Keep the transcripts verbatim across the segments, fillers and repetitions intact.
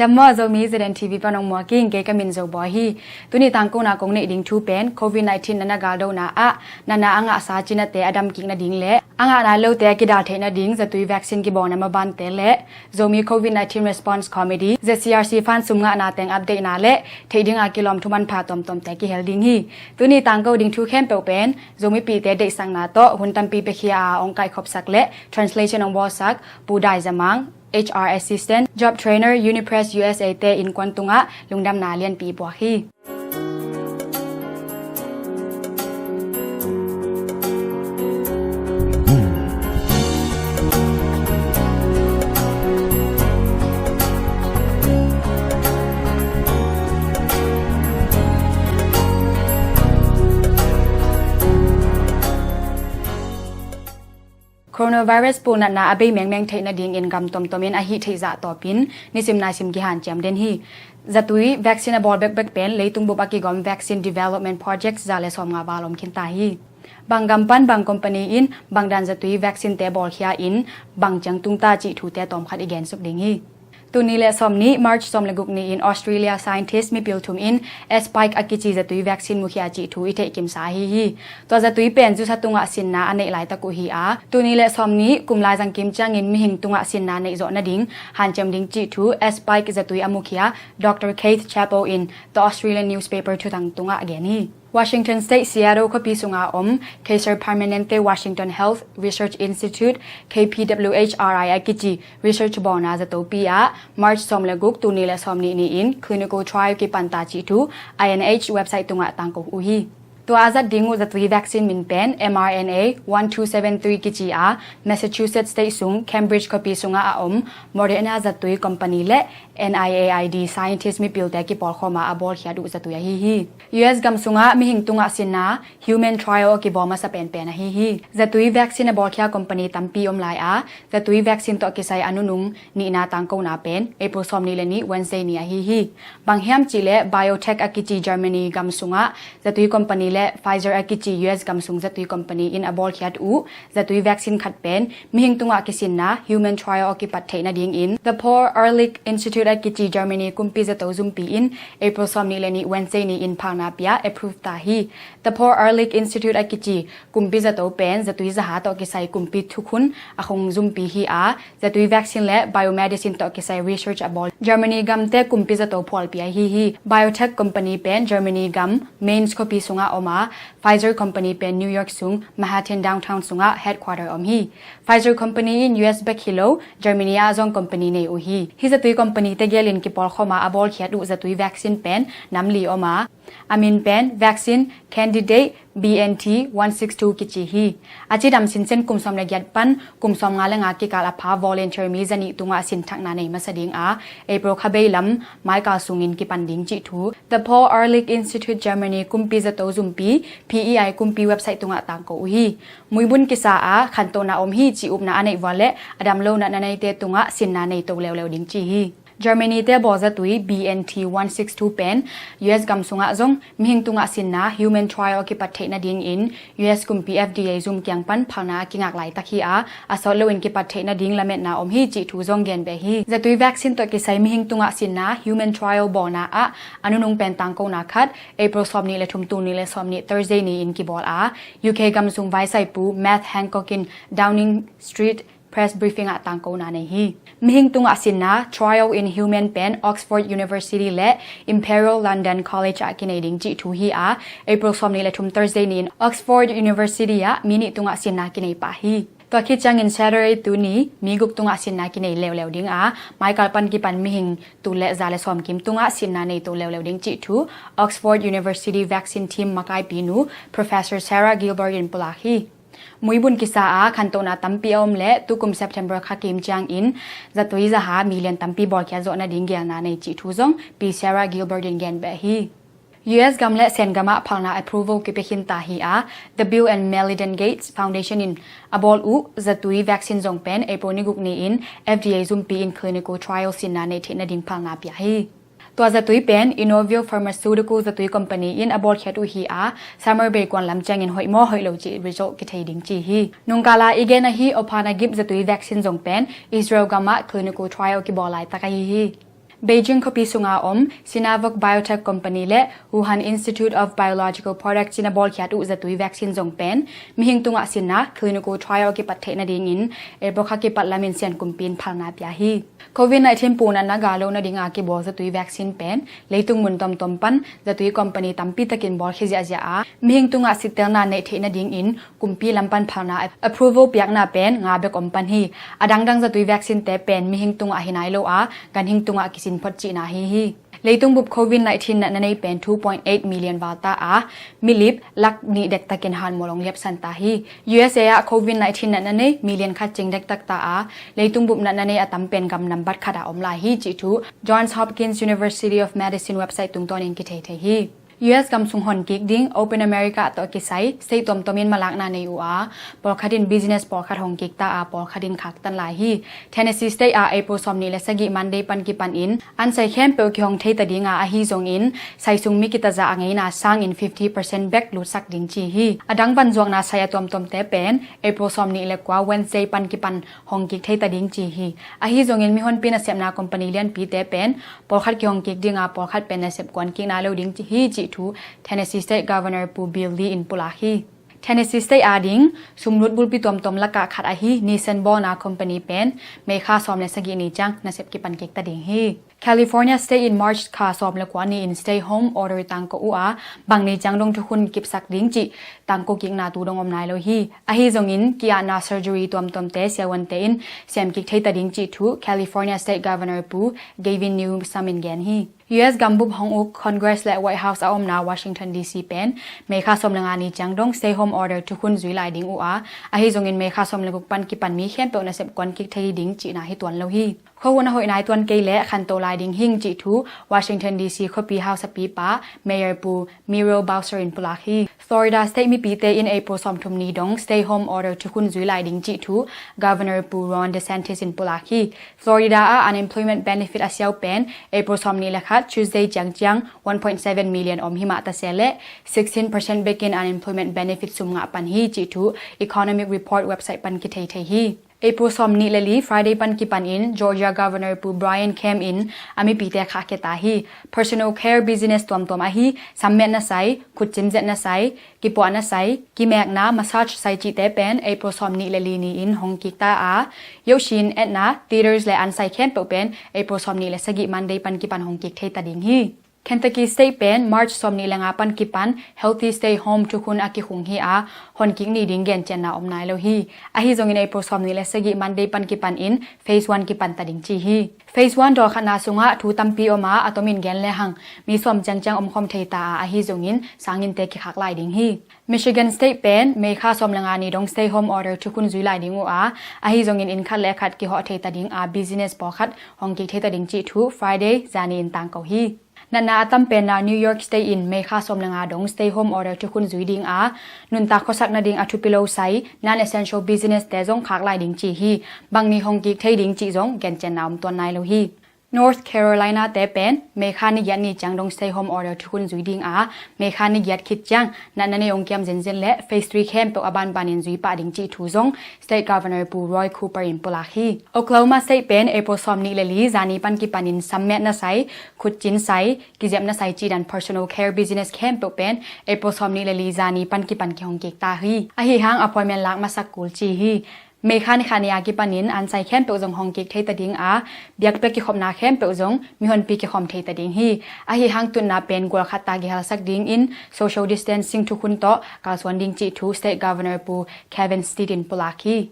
Dam maw, Zomi Z N T V pan ong muak ing, kei ka min Zo Bawi hi. Tuni tangkona kong neih ding thu pen covid nineteen natna galdona ah natna a ngahsa cinate a damkik nading le a ngah nai lote a kidal theih nading zatui vaccine kibawlna mabante le Zomi covid nineteen Response Committee, Z C R C, fan sum ngahna teng update na le theih dinga kilawm thu manpha tomtomte kihel ding hi. Tuni tangko ding thu khempeuh pen Zomipihte deihsakna tawh hun tampi piakhia a ong kaikhopsak le translation ong bawlsak Pu Dai Za Mang, H R assistant, job trainer, Unipress U S A te innkuan tungah lungdamna lianpi buak hi. Coronavirus puhnatna a bei mengmeng theih nadingin gam tomtomin a hih theih zah tawpin nisim naisim kihanciam den hi. Zatui vaccine a bawl bekbek pen leitung bup a kigawm vaccine development project za le sawmnga val om khinta hi. Bang gam pan bang company in bangdan zatui vaccine te bawlkhia in bang ciang tungta cih thute tawmkhat i gensuk ding hi. Tuni le sawmnih March sawm le guk ni-in Australia scientist mipil thum in Spike a kici zatui vaccine mukhia cih thu i theihkimsa ahi hi. Tua zatui pen zusa tungah sinna a neih laitak uh hi a, tuni le sawmnih kum laizang kim ciangin mihing tungah sinna neihzawh nading hanciam ding cih thu Spike zatui a mukhia Doctor Keith Chappell in The Australian newspaper thutang tungah gen hi. Washington State Seattle khuapi sunga om Kaiser Permanente Washington Health Research Institute, K P W H R I a kici research bawlna zatopi ah March sawm le guk tuni le sawmnih ni-in clinical trial kipanta cih thu I N H website tungah tangko uh hi. Tua a zat ding uh zatui vaccine min pen M R N A one two seven three kici a, Massachusetts State sung Cambridge khuapi sungah a om Moderna zatui company le N I A I D scientist mipilte kipawlkhawm a a bawlkhiat uh zatui ahi hi. U S gam sungah mihing tungah sinna human trial a kibawl masa penpen ahi hi. Zatui vaccine a bawlkhia company tampi om lai a, zatui vaccine tawh kisai a nunung nihna tangkona pen April sawmnih le nih Wednesday ni ahi hi. Bang hiam cihleh BioNTech a kici Germany gam sungah zatui company le Pfizer a kici U S gam sung zatui company in a bawlkhiat uh zatui vaccine khat pen mihing tungah kisinna human trial a kipat theih nadingin The Paul Ehrlich Institute a kici Germany kumpi zato zumpi in April sawmnih le nih Wednesday ni-in phalna pia approve ta hi. The Paul Ehrlich Institute a kici kumpi zato pen zatui zaha tawh kisai kumpi thukhun a khung zumpi hi a, zatui vaccine le biomedicine tawh kisai research a bawl Germany gamte kumpi zato phualpi ahi hi. BioNTech company pen Germany gam Mainz khuapi sungah om a, Pfizer company pen New York sung Manhattan downtown sungah headquarter om hi. Pfizer company in U S bek hi lo, Germany ah zong company nei uh hi. Hih zatui company tegel in kipawlkhawm a a bawlkhiat uh zatui vaccine pen nam li om a, a min pen vaccine candidate B N T one six two kici hi. A cidam sinsen kum sawm le giat pan kum sawmnga le nga kikal a pha volunteer mi zanih tungah sinthakna nei masa ding a, April kha bei lam maikal sungin kipan ding cih thu The Paul Ehrlich Institute Germany kumpi zato zumpi P E I kumpi website tungah tangko uh hi. Muibun kisa a khantohna om hi cih upna a neih vua le a dam lo natna neite tungah sinna nei to leuleu ding ci hi. Germany te bawl zatui B N T one six two pen U S gam sungah zong mihing tungah sinna human trial a kipat theih nadingin U S kumpi F D A zum kiang pan phalna a kingak laitak hi a, a sawt loin kipat theih nading lametna om hi cih thu zong gen beh hi. Zatui vaccine tawh kisai mihing tungah sinna human trial bawlna ah a nunung pen tangkona khat April sawmnih le thum tuni le sawmnih Thursday ni-in kibawl a, U K gam sung vaisaipu Matt Hancock in Downing Street press briefing ah tangkona nei hi. Mihing tungah sinna trial in human pen Oxford University le Imperial London College ah kinei ding cih thu hi a, April sawmnih le thum Thursday ni-in Oxford University ah mi nih tungah sinna kinei pah hi. Tua khit ciangin Saturday tuni mi guk tungah sinna kinei leuleu ding a, maikal pan kipan mihing tul le za le sawmkim tungah sinna nei to leuleu ding cih thu Oxford University vaccine team makaipi nu Professor Sarah Gilbert in pulak hi. Muibun kisa a khantohna tampi a om le tukum September kha kim ciangin zatui zaha million tampi bawlkhiat zawh nading gelna nei cih thu zong Pi Sarah Gilbert in gen beh hi. U S gam le Sen gam ah phalna approval kipia khinta hi a, The Bill and Melinda Gates Foundation in a bawl uh zatui vaccine zong pen April ni guk ni-in F D A zumpi in clinical trial sinna nei theih nading phalna pia hi. Tua zatui pen Inovio Pharmaceutical zatui company in a bawlkhiat uh hi a, summer bei kuan lam ciangin hoih maw hoih lo cih result kithei ding ci hi. Nungkala i gen ahi Opanagib zatui vaccine zong pen Israel gam ah clinical trial kibawl laitak ahi hi. Beijing khuapi sunga om Sinovac Biotech Company le Wuhan Institute of Biological Products in a bawlkhiat uh zatui vaccine zong pen mihing tungah sinna clinical trial kipat theih nadingin April kha kipat lamin Sian kumpi in phalna pia hi. Covid nineteen punatna ga lo nadinga kibawl zatui vaccine pen leitung mun tomtom pan zatui company tampi takin bawlkhia ziahziah a, mihing tungah sittelna neih theih nadingin kumpi lam pan phalna approval piakna pen nga bek om pan hi. A dangdang zatui vaccine te pen mihing tungah hi nai lo a, ganhing tungah kisin phot cihna hi hi. Leitung bup Covid nineteen natna nei pen two point eight million val ta a, milip lak nih dektakin hanmual hong liapsan ta hi. U S A ah Covid nineteen natna nei million khat cing dektak ta a, leitung bup natna nei a tam pen gam nambat khat ah om lai hi cih thu Johns Hopkins University of Medicine website tungtawnin kithei thei hi. U S gam sung hon kik ding Open America tawh kisai state tuamtuamin malakna nei uh a, pawlkhat in business pawlkhat hong kik ta a, pawlkhat in khaktan lai hi. Tennessee State ah April sawmnih le sagih Monday pan kipan in an sai khempeuh kihong thei ta dinga, ahi zongin sai sung mi kitazah a ngeina sangin fifty percent bek lutsak ding ci hi. A dang vanzuakna sai a tuamtuamte pen April sawmnih le kua Wednesday pan kipan hong kik thei ta ding ci hi. Ahi zongin mihonpi nasepna company lianpite pen pawlkhat kihong kik dinga, pawlkhat pen nasep kuan kik nai lo ding ci hi cih thu Tennessee State Governor Pu Bill Lee in pulak hi. Tennessee State ading sumlut bulpi tuamtuam lakah khat ahi Nissan bawlna company pen May kha sawm le sagih ni ciang nasep kipan kik ta ding hi. California State in March kha sawm le kua ni in stay home order tangko uh a, bang ni ciang dong thukhun kipsak ding cih tangko kikna tu dong om nai lo hi. Ahi zongin ki-atna surgery tuamtuamte siavuante in sem kik thei ta ding cih thu California State Governor Pu Gavin Newsom in gen hi. U S gambup hong uk Congress le White House a omna Washington D C pen May kha sawm le nga ni ciang dong stay home order thukhun zui lai ding uh a, ahi zongin May kha sawm le guk pan kipan mi khempeuh nasep kuan kik thei ding cihna hi tuan lo hi. Khuahun a hoih nai tuan kei leh khanto lai ding hing cih thu Washington D C khuapi hausapipa Mayor Pu Muriel Bowser in pulak hi. Florida State mipite in April sawmthum ni dong stay home order thukhun zui lai ding cih thu Governor Pu Ron DeSantis in pulak hi. Florida ah unemployment benefit a siau pen April sawmnih le khat Tuesday ciangciang one point seven million om himah ta se leh sixteen percent bekin unemployment benefit sum ngah pan hi cih thu Economic Report website pan kithei thei hi. April sawmnih le li Friday pan kipan in Georgia Governor Pu Brian Kemp in a mipite khahkhia ta hi. Personal care business tuamtuam ahi sammetna sai, khutcim zetna sai, kipuahna sai, kimekna massage sai cihte pen April sawmnih le li ni in hong kik ta a, yohsin etna, theaters le an sai khempeuh pen April sawmnih le sagih Monday pan kipan hong kik thei ta ding hi. Kentucky State pen March sawmnih le nga pan kipan healthy stay home thukhun a kikhung hi a, honkik ni ding gencianna om nai lo hi. Ahi zongin April sawmnih le sagih Monday pan kipan in phase one kipan ta ding ci hi. Phase one dawlkhatna sungah thu tampi om a, a tomin gen lehang mi sawm ciangciang omkhawm thei ta a, ahi zongin sanginte kikhak lai ding hi. Michigan State pen May kha sawm le nga ni dong stay home order thukhun zui lai ding uh a, ahi zongin inn khat le khat kihawh thei ta ding a, business pawlkhat hong kik thei ta ding cih thu Friday zani in tangko hi. Natna a tam penna New York State in May kha sawm le nga dong stay home order thukhun zui ding a, nuntak khuasak nading a thupi lo sai, non-essential business te zong khak lai ding ci hi. Bang ni hong kik thei ding cih zong gencianna om tuan nai lo hi. North Carolina te pen May kha ni giat ni ciang dong stay home order thukhun zui ding a, May kha ni giat khit ciang natna nei ong kiam zenzen le phase three khempeuh a banbanin zui pah ding cih thu zong State Governor Pu Roy Cooper in pulak hi. Oklahoma State pen April sawmnih le li zani pan kipanin sammetna sai, khutcin sai, kizepna sai cih dan personal care business khempeuh pen April sawmnih le li zani pan kipan kihong kik ta hi. Ahi hang appointment lak masak kul ci hi. May kha ni kha ni a kipanin an sai khempeuh zong hong kik thei ta ding a, biakpiak kikhopna khempeuh zong mihonpi kikhawm thei ta ding hi. Ahi hang tutna pen gual khat ta kihalsak dingin social distancing thukhun tawh kalsuan ding cih thu State Governor Pu Kevin Stitt in pulak hi.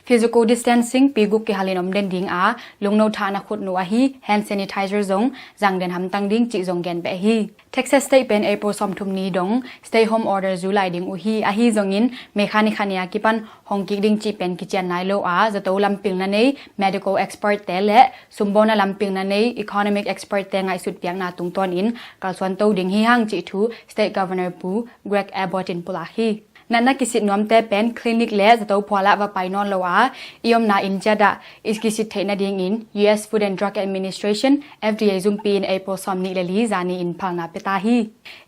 Physical distancing pi guk kihalin om den ding a, lungno thahna khutnu ahi hand sanitizer zong zang den hamtang ding cih zong gen beh hi. Texas State pen April sawmthum ni dong stay home order zui lai ding uh hi. Ahi zongin May kha ni kha ni a kipan hong kik ding cih pen kician nai lo a, zato lampilna nei medical expert te le sumbawlna lampilna nei economic expert te ngaihsut piakna tungtawnin kalsuan to ding hi hang cih thu State Governor Pu Greg Abbott in pulak hi. Natna kisit nuamte pen clinic le zato phualah va pai nawn lo a, i omna inn ciatah i kisit theih nadingin U S Food and Drug Administration, F D A zumpi in April sawmnih le li zani in phalna pia ta hi.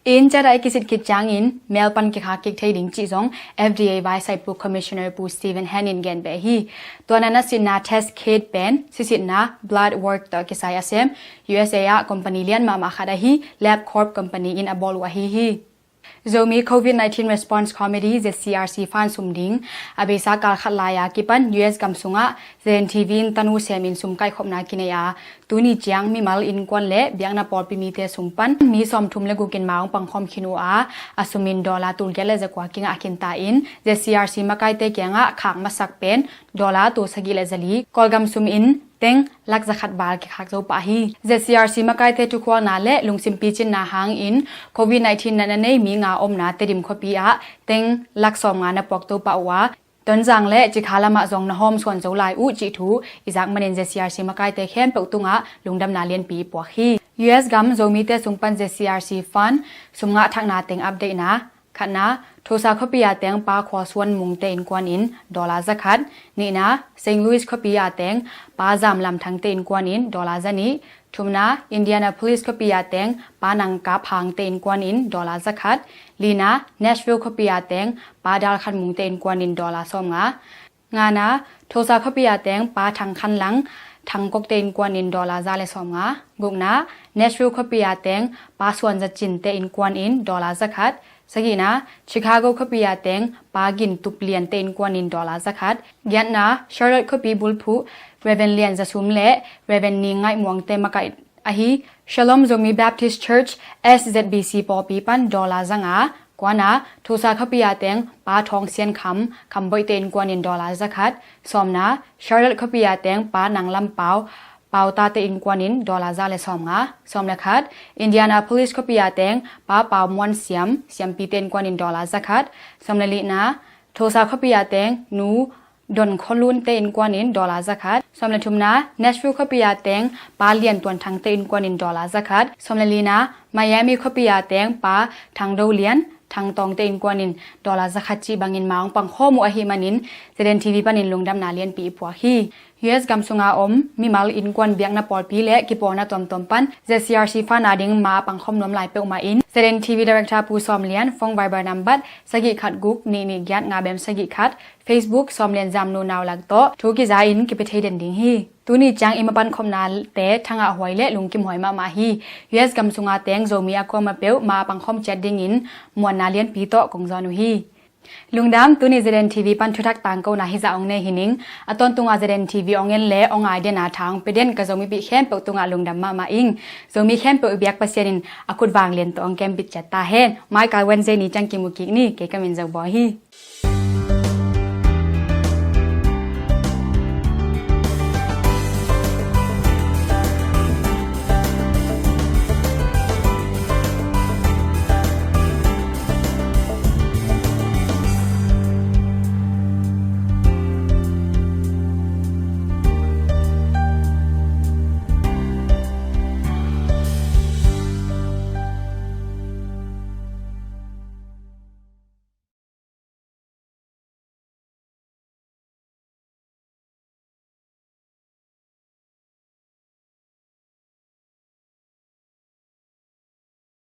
Inn ciatah i kisit khit ciangin mel pan kikhak kik thei ding cih zong F D A Vice Saipu Commissioner Pu Stephen Hahn in genbeh hi. Tua natna sitna test kit pen sisitna blood work tawh kisai a sem U S A ah company lian mahmah khat ahi LabCorp company in a bawl uh ahi hi. Zomi COVID nineteen Response Committee, Z C R C fund sum ding a beisa kal khat lai-a kipan U S gam sungah Z N T V in tanu semin sum kaihkhopna kinei a, tuni ciang mimal innkuan le biakna pawlpi mite sung pan mi sawmthum le gukin ma hong pangkhawm khin uh a, a sumin dollar tulgiat le zakua kingah khin ta in Z C R C makaite kiangah khak masak pen dollar tulsagih le zali, Kawlgam sumin teng lak zakhat val kikhak zo pah hi. Z C R C makaite thukhualna le lungsim picinna hangin COVID nineteen natna nei mi nga omna Tedim khuapi ah teng lak sawmnga na puak to pah uh a, Tonzang le Cikha lamah zong na hawm suan zo lai uh cih thu i zak manin Z C R C makaite khempeuh tungah lungdamna lianpi i puak hi. U S gam Zomite sung pan Z C R C fund sum ngah thakna teng update na. Khatna, Tulsa khuapi a teng Pa Khua Suan Mung te innkuan in dollar zakhat. Nihna, Saint Louis khuapi a teng Pa Zam Lam Thang te innkuan in dollar zanih. Thumna, Indianapolis khuapi a teng Pa Nang Kap Hang te innkuan in dollar zakhat. Lina, Nashville khuapi a teng Pa Dal Khan Mung te innkuan in dollar sawmnga. Ngana, Tulsa khuapi a teng Pa Thang Khan Lang Thang Kok te innkuan in dollar za le sawmnga. Gukna, Nashville khuapi a teng Pa Suan Za Cin te innkuan in dollar zakhat. Sagihna, Chicago khuapi a teng Pa Gin Tup Lian te innkuan in dollar zakhat. Giatna, Charlotte khuapi bulphuh Reverend Lian Za Sum le Reverend Ning Ngaih Muang te makaih ahi Shalom Zomi Baptist Church, S Z B C pawlpi pan dollar zanga. Kuana, Tulsa khuapi a teng Pa Thawng Sian Kham Kham Boih te innkuan in dollar zakhat. Sawmna, Charlotte khuapi a teng Pa Nang Lam Pau Pau Ta te innkuan in dollar za le sawmnga. Sawm le khat, Indianapolis khuapi a teng Pa Pau Muan Siam Siampi te innkuan in dollar zakhat. Sawm le lihna, Tulsa khuapi a teng Nu Don Khua Lun te innkuan in dollar zakhat. Sawm le thumna, Nashville khuapi a teng Pa Lian Tuan Thang te innkuan in dollar zakhat. Sawm le lina, Miami khuapi a teng Pa Thang Do Lian Thang Tawng te innkuan in dollar zakhat cih bangin ma hong pangkhawm uh ahih manin Z N T V panin lungdamna lianpi i puak hi. U S gam sunga om mimal innkuan biakna pawlpi le kipawlna tuamtuam pan Z C R C fund a ding ma a pangkhawm nuam lai peuhmah in Z N T V Director Pu Sawm Lian phone Viber number sagih khat guk nih nih giat nga bem sagih khat, Facebook Sawm Lian Zam Nu Nau Lak tawh thu kiza in kipia thei den ding hi. Tuni ciang i mapan khopnate thangah huai le lungkim huai mahmah hi. U S gam sunga teng Zomi a kuama peuh ma a pangkhawm ciat dingin muanna lianpi tawh kong zawn uh hi. Lungdam, tuni Z N T V pan thuthak tangkona hizah ong nei hi ning. A tawntunga Z N T V ong en le ong ai dena tha ong pia den ka Zomipih khempeuh tungah lungdam mahmah ing. Zomi khempeuh i biak Pasian in a khut vang lian tawh ong kembit ciat ta hen. Mai kal Wednesday ni ciang kimu kik ni, kei ka min Zo Bawi hi.